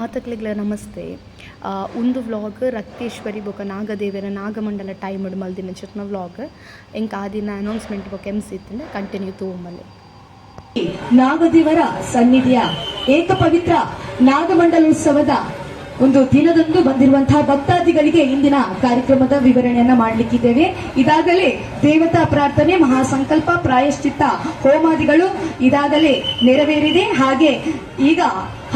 ಮಾತಕ್ಲೆಗ್ಲ ನಮಸ್ತೆ. ಉಂದು ವ್ಲಾಗ್ ರಕ್ತೇಶ್ವರಿ ಬೊಕ ನಾಗದೇವರ ನಾಗಮಂಡಲ ಟೈಮ್ ಮಲ್ದಿನ ಚಿತ್ನ ವ್ಲಾಗ್. ಎಂಕ್ ಆ ದಿನ ಅನೌನ್ಸ್ಮೆಂಟ್ ಬೊಕ ಎಮ್ಸಿ ಇತ್ತಿನ ಕಂಟಿನ್ಯೂ ತೂವೊಂಬಲ್ಲೆ. ನಾಗದೇವರ ಸನ್ನಿಧಿಯ ಏಕಪವಿತ್ರ ನಾಗಮಂಡಲೋತ್ಸವದ ಒಂದು ದಿನದಂದು ಬಂದಿರುವಂತಹ ಭಕ್ತಾದಿಗಳಿಗೆ ಇಂದಿನ ಕಾರ್ಯಕ್ರಮದ ವಿವರಣೆಯನ್ನ ಮಾಡಲಿಕ್ಕಿದ್ದೇವೆ. ಇದಾಗಲೇ ದೇವತಾ ಪ್ರಾರ್ಥನೆ, ಮಹಾಸಂಕಲ್ಪ, ಪ್ರಾಯಶ್ಚಿತ್ತ ಹೋಮಾದಿಗಳು ಇದಾಗಲೇ ನೆರವೇರಿದೆ. ಹಾಗೆ ಈಗ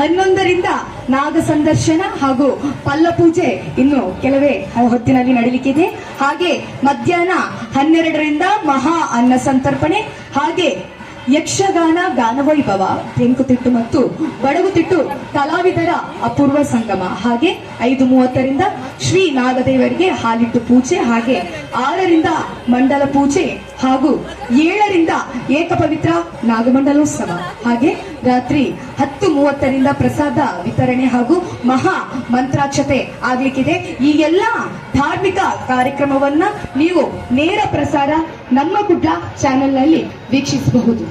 11ರಿಂದ ನಾಗ ಸಂದರ್ಶನ ಹಾಗೂ ಪಲ್ಲ ಪೂಜೆ ಇನ್ನು ಕೆಲವೇ ಹೊತ್ತಿನಲ್ಲಿ ನಡೀಲಿಕ್ಕಿದೆ. ಹಾಗೆ ಮಧ್ಯಾಹ್ನ 12ರಿಂದ ಮಹಾ ಅನ್ನ ಸಂತರ್ಪಣೆ, ಹಾಗೆ ಯಕ್ಷಗಾನ ಗಾನವೈಭವ, ತೆಂಕುತಿಟ್ಟು ಮತ್ತು ಬಡಗುತಿಟ್ಟು ಕಲಾವಿದರ ಅಪೂರ್ವ ಸಂಗಮ, ಹಾಗೆ 5:30ರಿಂದ ಶ್ರೀ ನಾಗದೇವರಿಗೆ ಹಾಲಿಟ್ಟು ಪೂಜೆ, ಹಾಗೆ 6ರಿಂದ ಮಂಡಲ ಪೂಜೆ ಹಾಗೂ 7ರಿಂದ ಏಕಪವಿತ್ರ ನಾಗಮಂಡಲೋತ್ಸವ, ಹಾಗೆ ರಾತ್ರಿ 10:30ರಿಂದ ಪ್ರಸಾದ ವಿತರಣೆ ಹಾಗೂ ಮಹಾ ಮಂತ್ರಾಕ್ಷತೆ ಆಗ್ಲಿಕ್ಕಿದೆ. ಈ ಎಲ್ಲ ಧಾರ್ಮಿಕ ಕಾರ್ಯಕ್ರಮವನ್ನ ನೀವು ನೇರ ಪ್ರಸಾರ ನಮ್ಮ ಕುಡ್ಲ ಚಾನೆಲ್ನಲ್ಲಿ ವೀಕ್ಷಿಸಬಹುದು.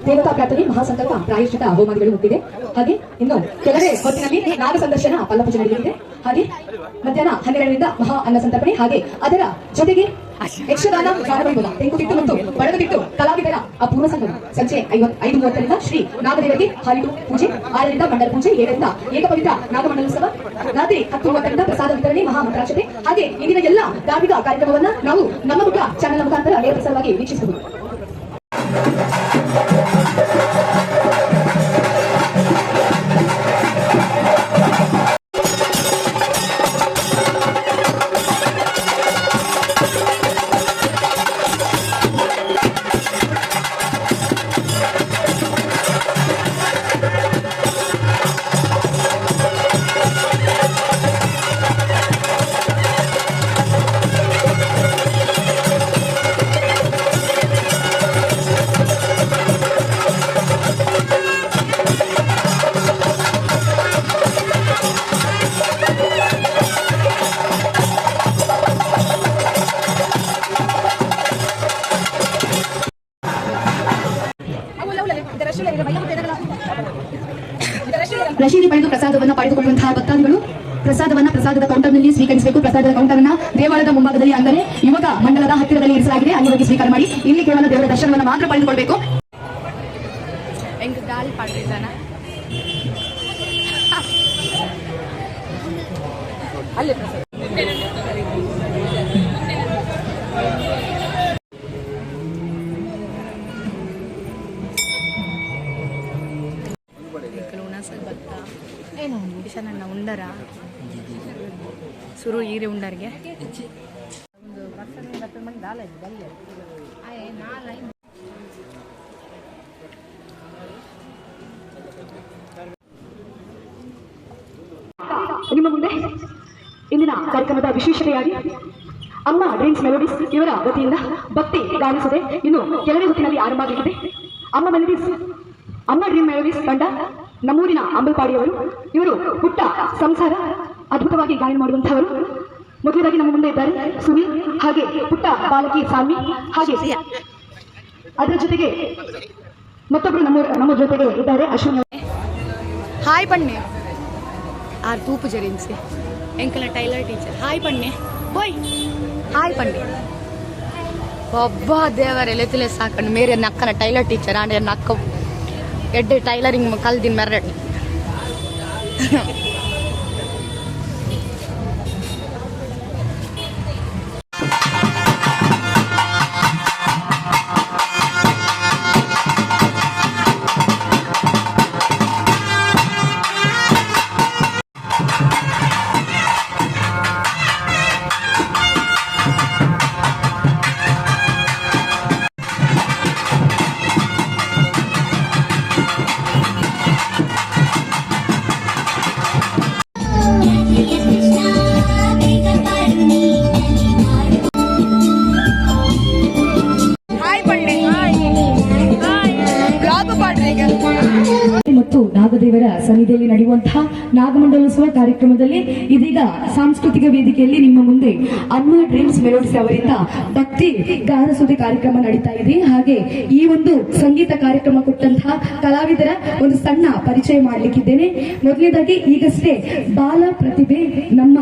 ದೇವತಾ ಪ್ರಾರ್ಥನೆ, ಮಹಾಸಂಕಲ್ಪ, ಪ್ರಾಯಶ್ಚಿತ್ತ ಹೋಮಾದಿಗಳು ಮುಗಿದಿದೆ. ಹಾಗೆ ಇನ್ನು ಕೆಲವೇ ಹೊತ್ತಿನಲ್ಲಿ ನಾಗ ಸಂದರ್ಶನ, ಪಲ್ಲ ಪೂಜೆ ನಡೆಯಲಿದೆ. ಹಾಗೆ ಮಧ್ಯಾಹ್ನ 12ರಿಂದ ಮಹಾ ಅನ್ನ ಸಂತರ್ಪಣೆ, ಹಾಗೆ ಅದರ ಜೊತೆಗೆ ಯಕ್ಷಗಾನ ಗಾನವೈಭವ, ತೆಂಕುತಿಟ್ಟು ಮತ್ತು ಬಡಗುತಿಟ್ಟು ಕಲಾವಿದರ ಅಪೂರ್ವ ಸಂಗಮ. ಸಂಜೆ 5:30ರಿಂದ ಶ್ರೀ ನಾಗದೇವರಿಗೆ ಹಾಲಿಟ್ಟು ಪೂಜೆ, 6ರಿಂದ ಮಂಡಲ ಪೂಜೆ, 7ರಿಂದ ಏಕಪವಿತ್ರ ನಾಗಮಂಡಲೋತ್ಸವ, ರಾತ್ರಿ 10:30ರಿಂದ ಪ್ರಸಾದ ವಿತರಣೆ, ಮಹಾ ಮಂತ್ರಾಕ್ಷತೆ. ಹಾಗೆ ಇಂದಿನ ಎಲ್ಲ ಧಾರ್ಮಿಕ ಕಾರ್ಯಕ್ರಮವನ್ನ ನಾವು ನಮ್ಮ ಕುಡ್ಲ ಚಾನೆಲ್ ಮುಖಾಂತರ ನೇರ ಪ್ರಸಾರವಾಗಿ ವೀಕ್ಷಿಸಬಹುದು. ರಶೀದಿ ಪಡೆದು ಪ್ರಸಾದವನ್ನು ಪಡೆದುಕೊಳ್ಳುವಂತಹ ಭಕ್ತಾದಿಗಳು ಪ್ರಸಾದವನ್ನ ಪ್ರಸಾದದ ಕೌಂಟರ್ನಲ್ಲಿ ಸ್ವೀಕರಿಸಬೇಕು. ಪ್ರಸಾದದ ಕೌಂಟರ್ ಅನ್ನ ದೇವಾಲಯದ ಮುಂಭಾಗದಲ್ಲಿ, ಅಂದರೆ ಯುವಕ ಮಂಡಲದ ಹತ್ತಿರದಲ್ಲಿ ಇರಿಸಲಾಗಿದೆ. ಅಲ್ಲಿ ಹೋಗಿ ಸ್ವೀಕಾರ ಮಾಡಿ. ಇಲ್ಲಿ ಕೇವಲ ದೇವರ ದರ್ಶನವನ್ನು ಮಾತ್ರ ಪಡೆದುಕೊಳ್ಬೇಕು. ಎಂಕ್ ದಾಲ್ ಪಾಡ್ದಿದ್ದಾನ ಅಲ್ಲಿ. ಬತ್ತ ಕಿಶನ್ ಅಣ್ಣ ಉಂಡರ ಸುರು ಈರೆ ಉಂಡರ್ಗೆ. ನಿಮ್ಮ ಮುಂದೆ ಇಂದಿನ ಕಾರ್ಯಕ್ರಮದ ವಿಶೇಷತೆಯಾಗಿ ಅಮ್ಮ ಡ್ರೀಮ್ಸ್ ಮೆಲೋಡಿಸ್ ಇವರ ವತಿಯಿಂದ ಭಕ್ತಿ ಗಾನಿಸಿದೆ ಇನ್ನು ಕೆಲವೇ ಹೊತ್ತಿನಲ್ಲಿ ಆರಂಭ ಆಗಲಿದೆ. ಅಮ್ಮ ಮೆಲೋಡಿಸ್, ಅಮ್ಮ ಡ್ರೀಮ್ ಮೆಲೋಡಿಸ್ ತಂಡ ನಮ್ಮೂರಿನ ಅಂಬಲ್ಪಾಡಿಯವರು. ಇವರು ಪುಟ್ಟ ಸಂಸಾರ ಅದ್ಭುತವಾಗಿ ಗಾಯನ ಮಾಡುವಂತಹವರು. ಮೊದಲದಾಗಿ ನಮ್ಮ ಮುಂದೆ ಇದ್ದಾರೆ ಸುನೀಲ್, ಹಾಗೆ ಪುಟ್ಟ ಬಾಲಕಿ ಸಾನ್ವಿ, ಹಾಗೆ ಅದರ ಜೊತೆಗೆ ಮತ್ತೊಬ್ಬರು ನಮ್ಮ ನಮ್ಮ ಜೊತೆಗೆ ಇದ್ದಾರೆ, ಅಶ್ವಿನಿ. ಹಾಯ್ ಪಣ್ಣೆ. ಆರ್ ತೂಪು ಜರಿಂಚಿ ಎಂಕಲ ಟೈಲರ್ ಟೀಚರ್. ಹಾಯ್ ಪಣ್ಣೆ. ಹೋಯ್, ಹಾಯ್ ಪಣ್ಣೆ. ಒಬ್ಬ ದೇವರೇ, ಲೆತ್ತಲೆ ಸಾಕಂಡು. ಮೇರೆ ನಕ್ಕನ ಟೈಲರ್ ಟೀಚರ್ ಆಂಡ ನಕ್ಕ ಎಡ್ಡೆ ಟೈಲರಿಂಗ್ ಕಲ್ದಿನ ಮೆರಡ್. ನಾಗದೇವರ ಸನ್ನಿಧಿಯಲ್ಲಿ ನಡೆಯುವಂತಹ ನಾಗಮಂಡಲೋತ್ಸವ ಕಾರ್ಯಕ್ರಮದಲ್ಲಿ ಇದೀಗ ಸಾಂಸ್ಕೃತಿಕ ವೇದಿಕೆಯಲ್ಲಿ ನಿಮ್ಮ ಮುಂದೆ ಅಮ್ಮ ಡ್ರೀಮ್ಸ್ ಮೆಲೋಡಿಸ್ ಅವರಿಂದ ಭಕ್ತಿ ಗಾನಸುದಿ ಕಾರ್ಯಕ್ರಮ ನಡೀತಾ ಇದೆ. ಹಾಗೆ ಈ ಒಂದು ಸಂಗೀತ ಕಾರ್ಯಕ್ರಮ ಕೊಟ್ಟಂತಹ ಕಲಾವಿದರ ಒಂದು ಸಣ್ಣ ಪರಿಚಯ ಮಾಡಲಿಕ್ಕಿದ್ದೇನೆ. ಮೊದಲನೇದಾಗಿ ಈಗಷ್ಟೇ ಬಾಲ ಪ್ರತಿಭೆ ನಮ್ಮ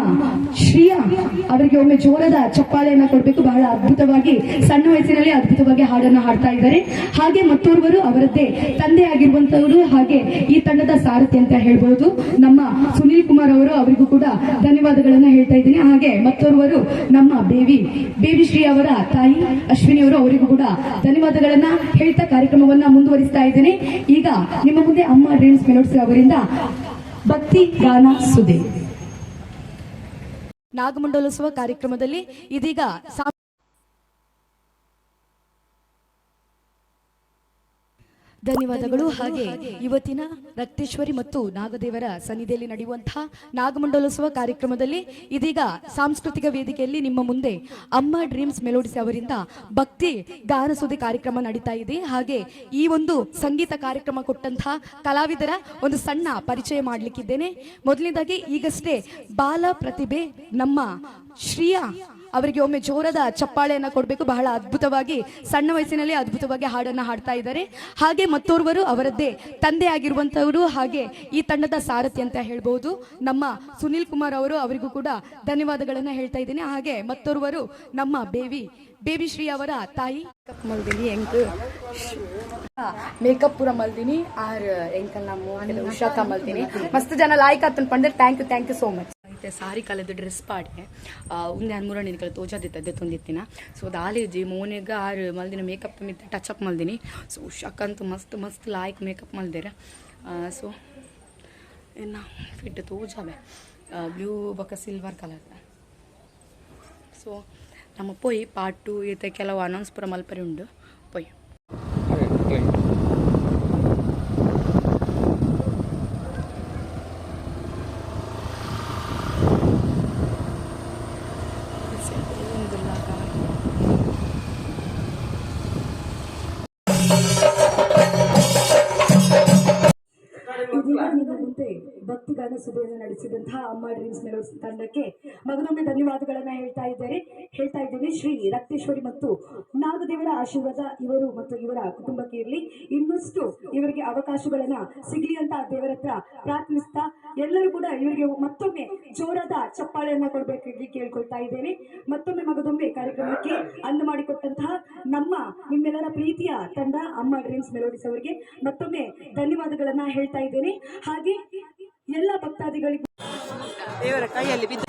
ಶ್ರೀಯಾ ಅವರಿಗೆ ಒಮ್ಮೆ ಜೋರದ ಚಪ್ಪಾಳೆಯನ್ನ ಕೊಡಬೇಕು. ಬಹಳ ಅದ್ಭುತವಾಗಿ ಸಣ್ಣ ವಯಸ್ಸಿನಲ್ಲಿ ಅದ್ಭುತವಾಗಿ ಹಾಡನ್ನ ಹಾಡ್ತಾ ಇದ್ದಾರೆ. ಹಾಗೆ ಮತ್ತೋರ್ವರು ಅವರದ್ದೇ ತಂದೆ ಆಗಿರುವಂತವರು, ಹಾಗೆ ಈ ತಂಡದ ಸಾರಥಿ ಅಂತ ಹೇಳ್ಬಹುದು, ನಮ್ಮ ಸುನೀಲ್ ಕುಮಾರ್ ಅವರು, ಅವರಿಗೂ ಕೂಡ ಧನ್ಯವಾದಗಳನ್ನ ಹೇಳ್ತಾ ಇದ್ದೀನಿ. ಹಾಗೆ ಮತ್ತೋರ್ವರು ನಮ್ಮ ಬೇಬಿ ಬೇಬಿ ಶ್ರೀ ಅವರ ತಾಯಿ ಅಶ್ವಿನಿ ಅವರು, ಅವರಿಗೂ ಕೂಡ ಧನ್ಯವಾದಗಳನ್ನ ಹೇಳ್ತಾ ಕಾರ್ಯಕ್ರಮವನ್ನ ಮುಂದುವರಿಸ್ತಾ ಇದ್ದೀನಿ. ಈಗ ನಿಮ್ಮ ಮುಂದೆ ಅಮ್ಮ ಡ್ರೀಮ್ಸ್ ಮೆಲೋಡ್ಸ್ ಅವರಿಂದ ಭಕ್ತಿ ಗಾನ ಸುದೆ. ನಾಗಮಂಡಲೋತ್ಸವ ಕಾರ್ಯಕ್ರಮದಲ್ಲಿ ಇದೀಗ ಧನ್ಯವಾದಗಳು. ಹಾಗೆ ಇವತ್ತಿನ ರಕ್ತೇಶ್ವರಿ ಮತ್ತು ನಾಗದೇವರ ಸನ್ನಿಧಿಯಲ್ಲಿ ನಡೆಯುವಂತಹ ನಾಗಮಂಡಲೋತ್ಸವ ಕಾರ್ಯಕ್ರಮದಲ್ಲಿ ಇದೀಗ ಸಾಂಸ್ಕೃತಿಕ ವೇದಿಕೆಯಲ್ಲಿ ನಿಮ್ಮ ಮುಂದೆ ಅಮ್ಮ ಡ್ರೀಮ್ಸ್ ಮೆಲೋಡಿಸ್ ಅವರಿಂದ ಭಕ್ತಿ ಗಾನಸುದಿ ಕಾರ್ಯಕ್ರಮ ನಡೀತಾ ಇದೆ. ಹಾಗೆ ಈ ಒಂದು ಸಂಗೀತ ಕಾರ್ಯಕ್ರಮ ಕೊಟ್ಟಂತಹ ಕಲಾವಿದರ ಒಂದು ಸಣ್ಣ ಪರಿಚಯ ಮಾಡಲಿಕ್ಕಿದ್ದೇನೆ. ಮೊದಲನೇದಾಗಿ ಈಗಷ್ಟೇ ಬಾಲ ಪ್ರತಿಭೆ ನಮ್ಮ ಶ್ರೀಯಾ ಅವರಿಗೆ ಒಮ್ಮೆ ಜೋರದ ಚಪ್ಪಾಳೆಯನ್ನ ಕೊಡಬೇಕು. ಬಹಳ ಅದ್ಭುತವಾಗಿ ಸಣ್ಣ ವಯಸ್ಸಿನಲ್ಲಿ ಅದ್ಭುತವಾಗಿ ಹಾಡನ್ನ ಹಾಡ್ತಾ ಇದ್ದಾರೆ. ಹಾಗೆ ಮತ್ತೋರ್ವರು ಅವರದ್ದೇ ತಂದೆ ಆಗಿರುವಂತವರು, ಹಾಗೆ ಈ ತಂಡದ ಸಾರಥಿ ಅಂತ ಹೇಳ್ಬಹುದು, ನಮ್ಮ ಸುನೀಲ್ ಕುಮಾರ್ ಅವರು, ಅವರಿಗೂ ಕೂಡ ಧನ್ಯವಾದಗಳನ್ನ ಹೇಳ್ತಾ ಇದ್ದೀನಿ. ಹಾಗೆ ಮತ್ತೋರ್ವರು ನಮ್ಮ ಬೇಬಿ ಬೇಬಿ ಶ್ರೀ ಅವರ ತಾಯಿ. ಮಲ್ದಿನಿ ಎಂಕ್ ಮೇಕಪ್ ಪೂರ ಮಲ್ದಿನಿ ಆರ್ ಎಂಕಲ್ ನಮ್ಮ ಉಷಾಕ ಮಲ್ದಿನಿ. ಮಸ್ತ್ ಜನ ಲಾಯ್ಕ್ ಆತನ್ ಪಂಡರ್. Thank you, thank you so much. ಇತ್ತೆ ಸಾರಿ ಕಲದ ಡ್ರೆಸ್ ಪಾಡ್ಯೆ ಉಂದೆ ಅನ್ಮೂರ ನಿನ್ಕಲ್ ತೋಜಾದಿತ್ತದ್ದೆ ತೊಂದಿತ್ತಿನ. ಸೊ ದಾಲೇಜಿ ಮೋನೆಗ್ ಆರ್ ಮಲ್ದಿನ ಮೇಕಪ್ ಮಿತ್ತ ಟಚ್ ಅಪ್ ಮಲ್ದಿನಿ. ಸೊ ಉಷಾಕಂತೂ ಮಸ್ತ್ ಮಸ್ತ್ ಲಾಯ್ಕ್ ಮೇಕಪ್ ಮಲ್ದೇರ. ಸೊ ಎನ್ನ ಫಿಟ್ ತೋಜಾವೆ ಬ್ಲೂ ಬೊಕ ಸಿಲ್ವರ್ ಕಲರ್. ಸೊ ನಮ್ಮ ಪೋಯಿ ಪಾರ್ಟ್ 2 ಈತ ಕೆಲವು ಅನೌನ್ಸ್ ಪೂರ ಮಲ್ಪರೆ ಉಂಡು ಪೋಯಿ. ಇದೀಗ ನಿಮ್ಮ ಮುಂದೆ ಭಕ್ತಿಗಾನ ಸುಧೆಯನ್ನು ನಡೆಸಿದಂತಹ ಅಮ್ಮ ಡ್ರೀಮ್ಸ್ ಮೆಲೋಡ್ಸ್ ತಂಡಕ್ಕೆ ಮಗನೊಮ್ಮೆ ಧನ್ಯವಾದಗಳನ್ನ ಹೇಳ್ತಾ ಇದ್ದೇನೆ. ಶ್ರೀ ರಕ್ತೇಶ್ವರಿ ಮತ್ತು ನಾಗದೇವರ ಆಶೀರ್ವಾದ ಇವರು ಮತ್ತು ಇವರ ಕುಟುಂಬಕ್ಕೆ ಇರಲಿ. ಇನ್ನಷ್ಟು ಇವರಿಗೆ ಅವಕಾಶಗಳನ್ನ ಸಿಗಲಿ ಅಂತ ದೇವರ ಹತ್ರ ಪ್ರಾರ್ಥಿಸ್ತಾ ಎಲ್ಲರೂ ಕೂಡ ಇವರಿಗೆ ಮತ್ತೊಮ್ಮೆ ಜೋರಾದ ಚಪ್ಪಾಳೆಯನ್ನ ಕೊಡಬೇಕಾಗಿ ಕೇಳ್ಕೊಳ್ತಾ ಇದ್ದೇನೆ. ಮತ್ತೊಮ್ಮೆ ಮಗದೊಮ್ಮೆ ಕಾರ್ಯಕ್ರಮಕ್ಕೆ ಅಂದು ಮಾಡಿಕೊಟ್ಟಂತಹ ನಮ್ಮ ನಿಮ್ಮೆಲ್ಲರ ಪ್ರೀತಿಯ ತಂಡ ಅಮ್ಮ ಡ್ರೀಮ್ಸ್ ಮೆಲೋಡಿಸ್ ಅವರಿಗೆ ಮತ್ತೊಮ್ಮೆ ಧನ್ಯವಾದಗಳನ್ನ ಹೇಳ್ತಾ ಇದ್ದೇನೆ. ಹಾಗೆ ಎಲ್ಲ ಭಕ್ತಾದಿಗಳಿಗೂ ದೇವರ ಕೈಯಲ್ಲಿ ಬಿದ್ದು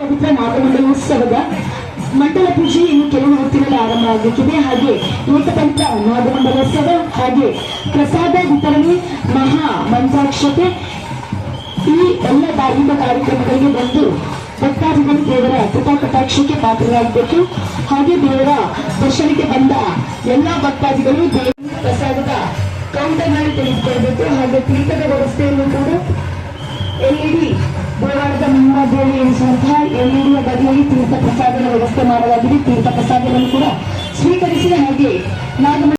ಪವಿತ್ರ ನಾಗಮಂಡಲೋತ್ಸವದ ಮಂಡಲ ಪೂಜೆ ಇನ್ನು ಕೆಲವು ಹೊತ್ತಿನಲ್ಲಿ ಆರಂಭ ಆಗಲಿಕ್ಕಿದೆ. ಹಾಗೆ ಏಕತಂತ್ರ ನಾಗಮಂಡಲೋತ್ಸವ ಹಾಗೆ ಪ್ರಸಾದ ವಿತರಣೆ, ಮಹಾ ಮಂತ್ರಾಕ್ಷತೆ, ಈ ಎಲ್ಲ ಧಾರ್ಮಿಕ ಕಾರ್ಯಕ್ರಮಗಳಿಗೆ ಬಂದು ಭಕ್ತಾದಿಗಳು ದೇವರ ಕೃಪಾ ಕಟಾಕ್ಷಕ್ಕೆ ಪಾತ್ರರಾಗಬೇಕು. ಹಾಗೆ ದೇವರ ದರ್ಶನಕ್ಕೆ ಬಂದ ಎಲ್ಲಾ ಭಕ್ತಾದಿಗಳು ದೇವರ ಪ್ರಸಾದದ ಕೌಂಟರ್ನಲ್ಲಿ ತೆಗೆದುಕೊಳ್ಳಬೇಕು. ಹಾಗೆ ತೀರ್ಥದ ವ್ಯವಸ್ಥೆಯನ್ನು ಕೂಡ ಎಲ್ಇಡಿ ದೇವಾಲಯದ ಮುಂಭಾಗದಲ್ಲಿ ಎನಿಸುವಂತಹ ಎಲ್ಇಡಿಯ ಬದಿಯಲ್ಲಿ ತೀರ್ಥ ಪ್ರಸಾದದ ವ್ಯವಸ್ಥೆ ಮಾಡಲಾಗಿದೆ. ತೀರ್ಥ ಪ್ರಸಾದವನ್ನು ಕೂಡ ಸ್ವೀಕರಿಸಿ ಹಾಗೆ ನಾಗಮ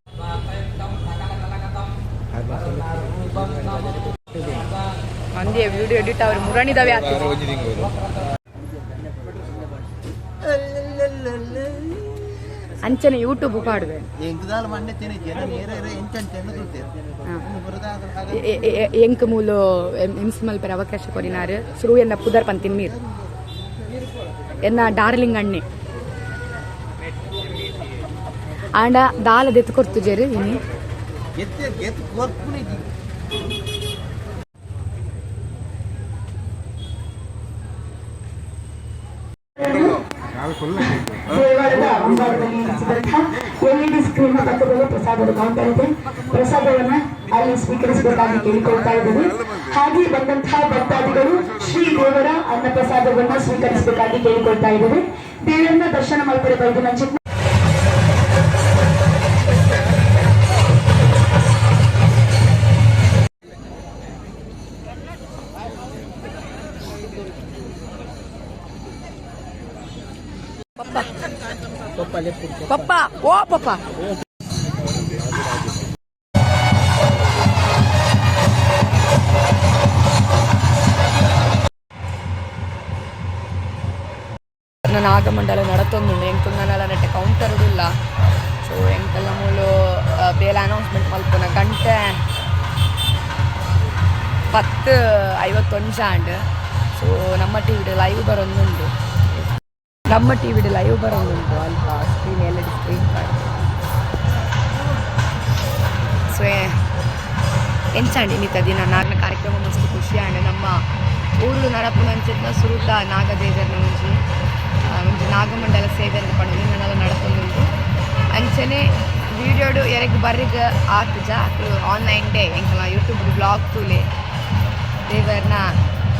ಮಂದಿ ವಿಡಿಯೋ ಎಡಿಟ್ ಅವ್ರು ಮುರಣಿದಾವೆ. ಅಂಚನೆ ಯೂಟ್ಯೂಬ್ ಪಾಡುವೆ. ಎಂಕ್ ಮೂಲು ಹಿಂಸೆ ಮಲ್ಪೆರೆ ಅವಕಾಶ ಕೊರಿನಾರು. ಸುರು ಎನ್ನ ಪುದರ್ ಪಂತಿನ ನೀರು ಎನ್ನ ಡಾರ್ಲಿಂಗ್ ಅಣ್ಣೆ. ಆಂಡ ದಾಲ ದೆತ್ತು ಕೊರ್ತುಜೆರು ಇನಿ. ದೇವಾಲಯದ ಮುಂಭಾಗದಲ್ಲಿ ಇರಿಸಿದಂತಹ ಎಲ್ಇಡಿ ಸ್ಕ್ರೀನ್ ಪಕ್ಕದಲ್ಲಿ ಪ್ರಸಾದದ ಕೌಂಟರ್ ಇದೆ. ಪ್ರಸಾದವನ್ನ ಅಲ್ಲಿ ಸ್ವೀಕರಿಸಬೇಕಾಗಿ ಕೇಳಿಕೊಳ್ತಾ ಇದ್ದೀವಿ. ಹಾಗೆ ಬಂದಂತಹ ಭಕ್ತಾದಿಗಳು ಶ್ರೀ ದೇವರ ಅನ್ನ ಪ್ರಸಾದವನ್ನ ಸ್ವೀಕರಿಸಬೇಕಾಗಿ ಕೇಳಿಕೊಳ್ತಾ ಇದ್ದೀವಿ. ದೇವರನ್ನ ದರ್ಶನ ಮಾಡ್ತಾರೆ ಬೈದು ನಂಚಿನ. ಪಪ್ಪ, ಓ ಪಪ್ಪ. ನಾಗಮಂಡಲ ನಡತೊಂದುಂಡು. ಎಂಕುಲು ನನಲ ನೆಟ್ಟೆ ಕೌಂಟರ್ ಇಲ್ಲ. ಸೊ ಎಂಕಲ್ನ ಮೂಲು ಬೇಲೆ ಅನೌನ್ಸ್ಮೆಂಟ್ ಮಲ್ಪುನ. ಗಂಟೆ 10:51 ಆಂಡ್. ಸೊ ನಮ್ಮ ಟಿವಿಡ್ ಲೈವ್ ಬರೊಂದುಂಡು. ನಮ್ಮ ಟಿವಿಡ್ ಲೈವ್ ಬರೊಂದುಂಟು. ಅಲ್ಪ ಸ್ಕ್ರೀನ್ ಎಲ್ ಸ್ಕ್ರೀನ್ ಸೊ ಎಂಚಾಂಡ್ ಇನ್ನಿತ ದಿನ ನಾಗನ ಕಾರ್ಯಕ್ರಮ ಮಸ್ತ್ ಖುಷಿ ಆಂಡ್. ನಮ್ಮ ಊರು ನಡಪುನಂಚಿತ್ನ ಸುರುತ ನಾಗದೇವರ್ನ ಒಂಜಿ ಒಂಜಿ ನಾಗಮಂಡಲ ಸೇವೆ ಅಂತ ಪಂಡ ನನಲ ನಡತೊಂದುಂಟು. ಅಂಚನೆ ವೀಡಿಯೋಡು ಎರೆಗ್ ಬರ್ರಿಗ್ ಆತುಜ, ಅಕುಲು ಆನ್ಲೈನ್ ಡೇ ಎಂಕಲ್ನ ಯೂಟ್ಯೂಬ್ ಬ್ಲಾಗ್ ತೂಲೆ. ದೇವರ್ನ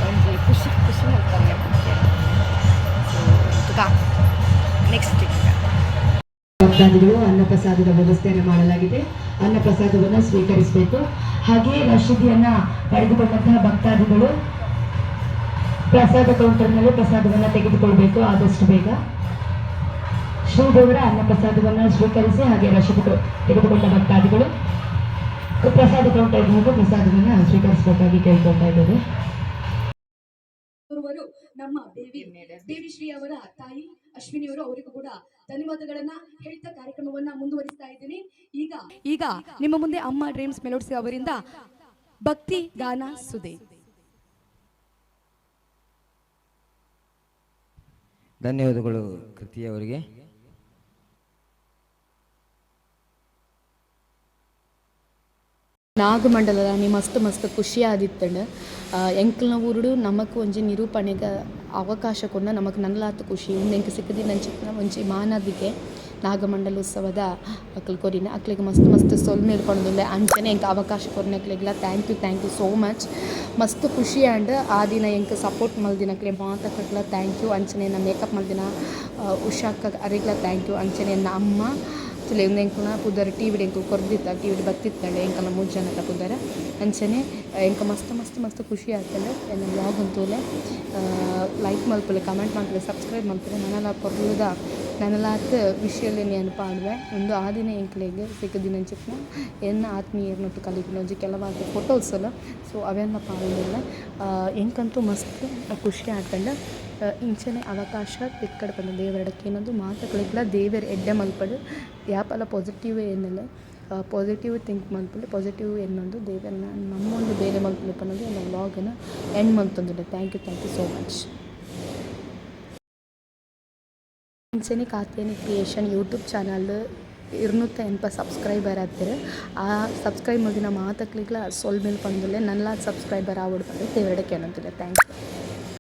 ಒಂಜಿ ಖುಷಿ ಖುಷಿ ಮಲ್ಪಂಗೆ. ಸೊ ತುಕ ನೆಕ್ಸ್ಟ್. ಭಕ್ತಾದಿಗಳು ಅನ್ನಪ್ರಸಾದದ ವ್ಯವಸ್ಥೆಯನ್ನು ಮಾಡಲಾಗಿದೆ. ಅನ್ನಪ್ರಸಾದವನ್ನು ಸ್ವೀಕರಿಸಬೇಕು. ಹಾಗೆಯೇ ರಶೀದಿಯನ್ನ ಪಡೆದುಕೊಂಡಂತಹ ಭಕ್ತಾದಿಗಳು ಪ್ರಸಾದ ಕೌಂಟರ್ನಲ್ಲಿ ಪ್ರಸಾದವನ್ನು ತೆಗೆದುಕೊಳ್ಬೇಕು ಆದಷ್ಟು ಬೇಗ. ಶ್ರೀದೇವರ ಅನ್ನಪ್ರಸಾದವನ್ನು ಸ್ವೀಕರಿಸಿ, ಹಾಗೆ ರಶೀದಿ ತೆಗೆದುಕೊಂಡ ಭಕ್ತಾದಿಗಳು ಪ್ರಸಾದ ಕೌಂಟರ್ ಹೋಗಿ ಪ್ರಸಾದವನ್ನು ಸ್ವೀಕರಿಸಬೇಕಾಗಿ ಕೇಳ್ಕೊಳ್ತಾ ಇದ್ದೇವೆ. ಓರ್ವರು ನಮ್ಮ ದೇವಿ ದೇವಿಶ್ರೀ ಅವರ ತಾಯಿ ಅಶ್ವಿನಿಯವರು, ಅವರಿಗೂ ಕೂಡ ಧನ್ಯವಾದಗಳನ್ನ ಹೇಳ್ತಾ ಕಾರ್ಯಕ್ರಮವನ್ನ ಮುಂದುವರಿಸ್ತಾ ಇದ್ದೀನಿ. ಈಗ ಈಗ ನಿಮ್ಮ ಮುಂದೆ ಅಮ್ಮ ಡ್ರೀಮ್ಸ್ ಮೆಲೋಡ್ಸಿ ಅವರಿಂದ ಭಕ್ತಿ ಗಾನ ಸುದೆ. ಧನ್ಯವಾದಗಳು ಕೃತಿಯವರಿಗೆ. ನಾಗಮಂಡಲದ ಮಸ್ತ್ ಮಸ್ತ್ ಖುಷಿ ಆದಿತ್ತಂಡ್. ಎಂಕಲ್ನ ಊರುಡು ನಮಕ್ ಒಂಜಿ ನಿರೂಪಣೆಗ್ ಅವಕಾಶ ಕೊರ್ನ ನಮಕ್ ನನಲಾತ್ ಖುಷಿ. ಉಂದು ಎಂಕ್ ಸಿಕ್ಕುದಿನಂಚಿತ್ತಿನ ಒಂಜಿ ಮಾನಾದಿಗೆ ನಾಗಮಂಡಲ ಉತ್ಸವದ ಅಕ್ಲ್ ಕೊರಿನ. ಅಕ್ಲೆಗ್ ಮಸ್ತ್ ಮಸ್ತ್ ಸೊಲ್ಮೆಲು ಪನೊಂದುಲ್ಲೆ. ಅಂಚನೆ ಎಂಕ್ ಅವಕಾಶ ಕೊರ್ನಕ್ಲೆಗ್ಲ thank you, thank you so much. ಮಸ್ತ್ ಖುಷಿ ಆಂಡ್. ಆ ದಿನ ಎಂಕ್ ಸಪೋರ್ಟ್ ಮಲ್ದಿನಕ್ಲೆ ಮಾತಕ್ಲೆಗ್ಲ thank you. ಅಂಚನೆ ಎನ್ನ ಮೇಕಪ್ ಮಲ್ದಿನ ಉಷಾಕ್ಕ ಅರೆಗ್ಲ thank you. ಅಂಚನೆ ಎನ್ನ ಅಮ್ಮ ತುಲೆ ಉಂದು ಎಂಕಲ್ನ ಪುದರ್ ಟಿವಿಡ್ ಎಂಕುಲು ಕೊರ್ದಿತ್ತ, ಟಿವಿಡ್ ಬತ್ತಿತ್ತಂಡ್ ಎಂಕಲ್ನ ಮೂಜಿ ಜನತ ಪುದರ್. ಅಂಚನೆ ಎಂಕ್ ಮಸ್ತ್ ಮಸ್ತ್ ಮಸ್ತ್ ಖುಷಿ ಆತ್ಂಡ್. ಎನ್ನ ವ್ಲಾಗ್ ತೂಲೆ, ಲೈಕ್ ಮಲ್ಪುಲೆ, ಕಮೆಂಟ್ ಮಲ್ಪುಲೆ, ಸಬ್ಸ್ಕ್ರೈಬ್ ಮಲ್ಪುಲೆ. ನನಲ ಪೊರ್ಲುದ ನನಲಾತ್ ವಿಷಯಲೆನ್ ಯಾನ್ ಪಾಡುವೆ. ಉಂದು ಆ ದಿನ ಎಂಕ್ಲೆಗ್ ಸಿಕ್ಕುದಿನಂಚಿತ್ತಿನ ಎನ್ನ ಆತ್ಮೀಯೆರ್ನೊಟ್ಟು ಕಲಿಪುನ ಒಂಜಿ ಕೆಲವಾತ್ ಫೋಟೋಸ್ ಲು. ಸೊ ಅವೆನ್ಲ ಪಾಡೊಂದುಲ್ಲೆ. ಎಂಕಂತೂ ಮಸ್ತ್ ಖುಷಿ ಆತ್ಂಡ್. ಇಂಚನೆ ಅವಕಾಶ ತಿಕ್ಕಡ್ ಪಂದ್ ದೇವೆರ್ಡ ಕೇನೊಂದು. ಮಾತಕ್ಲೆಗ್ಲ ದೇವೆರ್ ಎಡ್ಡೆ ಮಲ್ಪಡ್. ಯಾಪಲ ಪಾಸಿಟಿವ್ ಎನ್ನುಲೆ, ಪಾಸಿಟಿವ್ ಥಿಂಕ್ ಮಲ್ಪುಲೆ, ಪಾಸಿಟಿವ್ ಎನ್ನೊಂದು ದೇವೆರ್ನ ನಮ್ಮೊಂದು ಬೇಲೆ ಮಲ್ಪುಲೆ ಪನೊಂದು ಎನ್ನ ವ್ಲಾಗ್ನ್ ಎಂಡ್ ಮಲ್ತೊಂದುಲ್ಲೆ. Thank you, thank you so much. ಅಂಚನೆ Katyayini creation YouTube channel 280 subscriber ಆತೆರ್. ಆ ಸಬ್ಸ್ಕ್ರೈಬ್ ಮಲ್ದಿನ ಮಾತಕ್ಲೆಗ್ಲ ಸೊಲ್ಮೆಲು ಪನೊಂದುಲ್ಲೆ. ನನಲಾತ್ ಸಬ್ಸ್ಕ್ರೈಬರ್ ಆವೊಡು ಪಂದ್ ದೇವೆರ್ಡ ಕೇನೊಂದುಲ್ಲೆ. Thank you.